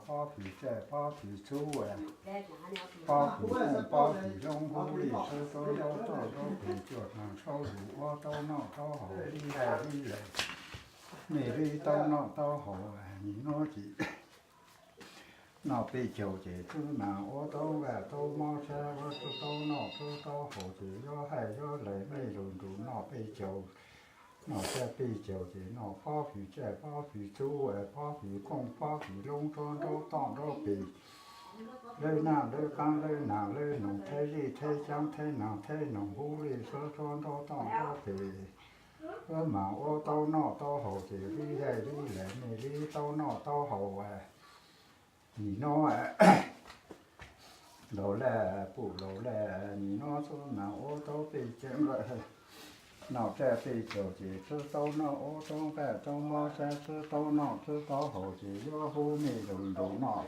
Pob fwm tsaj pob fwm txhub, pob fwm kooj pob fwm loob hub lij sab tsob nraub toj nraub pem cuaj hnav saub zus ua taub noj taub haus ib hais ib lees, nej li taub noj taub haus nim no ces noj peb caug ces twb mas ua taub nqaj taub mob sab ua taub noj taub haus ces yuav hais yuav lees nej lug nrug noj peb caug. Noj tsaj peb caug ces noj pob fwm tsaj pob fwm txhub, pob fwm kooj pob fwm loob tsob nraub toj nraub pem, lawb naj lawb qaab lawb naag lawb noog thaib zej thaib caav thaib naag thaib noog hub lij sab tsob nraub toj nraub pem, yuav mas ua taub noj taub haus ces li hais li lees nej li taub noj taub haus nim no laus lawm pum laus lawm nim no xwb mas ua taub peb caug, noj tsaj peb caug ces twb taub noj ua taub nqaj taub mob sab twb taub noj twb taub haus ces yuav hub mej lug nrug noj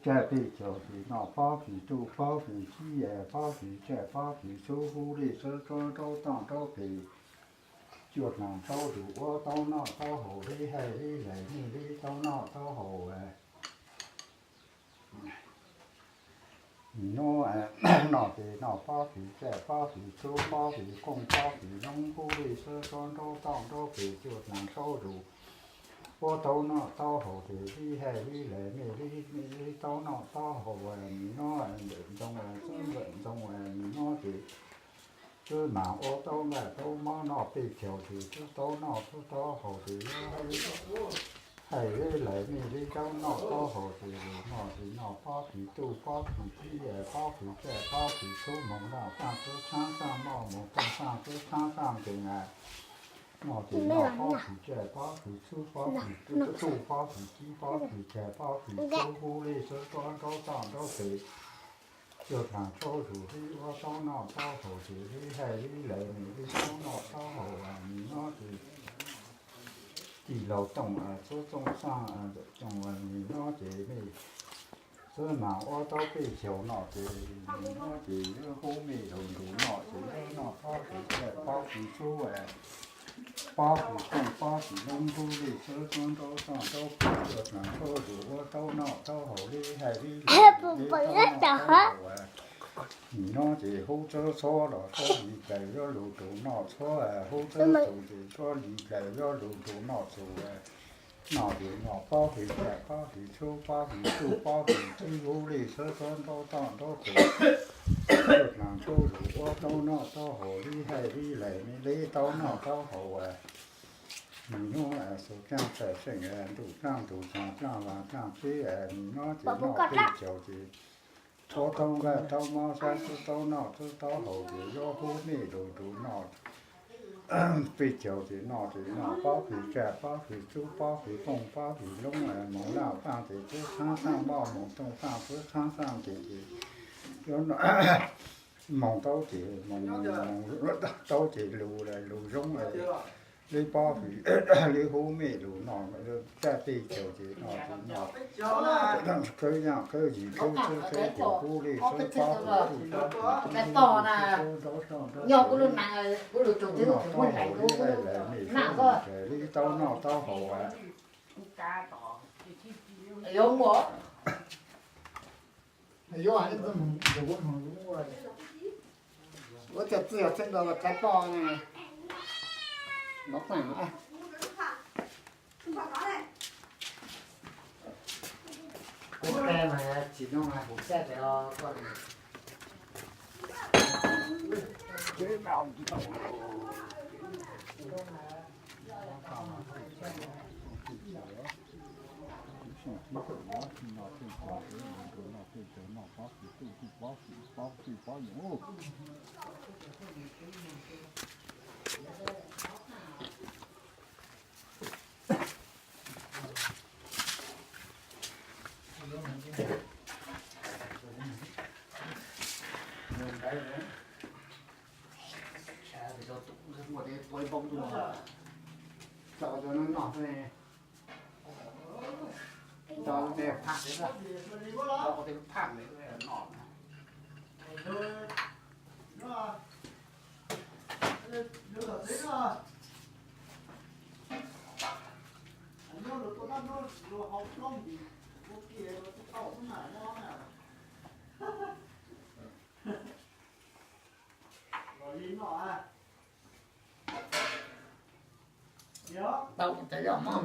tsaj peb caug ces noj pob fwm txhub pob fwm tsib pob fwm tsaj pob fwm txhub hub lij sab tsob nraub toj nraub pem, cuaj hnav saub zus ua taub noj taub haus li hais li lees nej li taub noj taub haus nim no noj ces noj pob fwm tsaj pob fwm txhub pob fwm kooj pob fwm loob hub lij sab tsob nraub toj nraub pem cuaj hnav saub zus ua taub noj taub haus ces li hais li lees nej li taub noj taub haus nim no ntawm ntxoov xwb ntawm ntxoov nim no ces twb mas ua taub nqaj taub mob noj peb caug ces twb taub noj twb taub haus ces yuav hais li lees nej li taub noj taub haus ces lug noj ces noj pob fwm txhub pob fwm tsib pob fwm tsaj pob fwm txhub moog noj xaaj twb txhaab xaaj moj moog toog xaaj twb txhaab xaaj nkees a noj ces noj pob fwm tsaj pob fwm txhub pob fwm txhub pob fwm tsib pob fwm tsag pob fwm txhub hub lij sab tsob nraub toj nraub pem, cuaj hnav saub zus li ua taub noj taub haus ces li hais li lees nej li taub noj taub haus nim no ces tij laug Tooj xub Tooj Xaaj Tooj nim no ces mej xwb mas ua taub peb caug noj ces nim no ces yuav hub mej lug nrug noj ces yuav noj pob fwm tsaj pob fwm txhub pob fwm kooj pob fwm loob hub lij sab tsob nraub toj nraub pem cuaj hnav saub zus ua taub noj taub haus li hais li lees li taub noj taub haus nim no ces hub txhab txhob los txhob li kais yuav lug nrug noj txhob hub txhab txaus ces txhob li kais yuav lug nrug noj txaus noj ces noj pob fwm tsaj pob fwm txhub pob fwm txhub pob fwm tsib hub lij sab tsob nraub toj nraub pem, cuaj hnav saub zus ua taub noj taub haus li hais li lees nej li taub noj taub haus nim no xus plaaj txhaj seej ntuj plaaj ntug xaag plaaj vaag plaaj tsib nim no ces noj peb caug ces txhob taub nqaj taub mob sab twb taub noj twb taub haus ces yuav hub mej lug nrug noj peb caug ces noj ces noj pob fwm tsaj pob fwm txhub pob fwm kooj pob fwm loob moog laj xaaj ces twb txhaab xaaj moj moog toog xaaj twb txhaab xaaj nkees ces yuav moog taub ces moog taub ces lug lug zoo li pob fwm li hub mej lug noj tsaj peb caug ces noj ces noj khawb yaaj khawb yim khawb txhab khawb caug hub lij sab pob fwm txhub pob fwm tsib hub lij sab tsob nraub toj nraub pem noj taub haus li hais lees nej li taub noj taub haus Kuv qe mas tsis zoo hais kuv caj tes os koj. Tau, cov yog mog.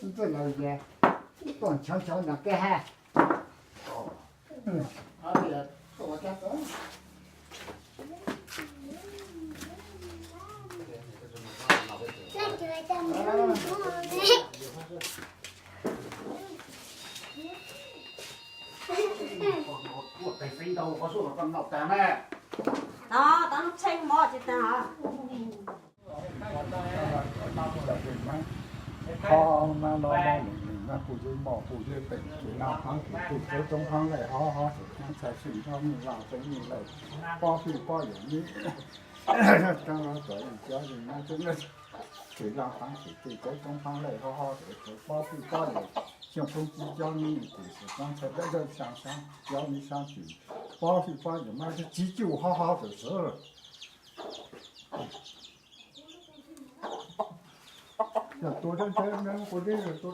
Ntxwj lawm, tuaj nchav nchav nram kej hab. Tau, tau lub tsheb mov tsis tag. Ho mas no mas kuj yog mos kuj yog pem, ces no hov ces tij cov toob hoob lawm, hov hov ces txhaj sij nrog mej vaj txwv mej lawm, pob fij pob yawm mej cov no txawm cov no ces no ces laj hov ces tij cov toob hoob lawm, hov hov ces pob fij pob yawm, xyoo poob tib cov mej ces txhaj dawb dawb sab sab cov mej sab ces pob fij pob yawm mas tsis cuj hov hov txawm xwb. Yog tua deb deb, kuv deb yog tua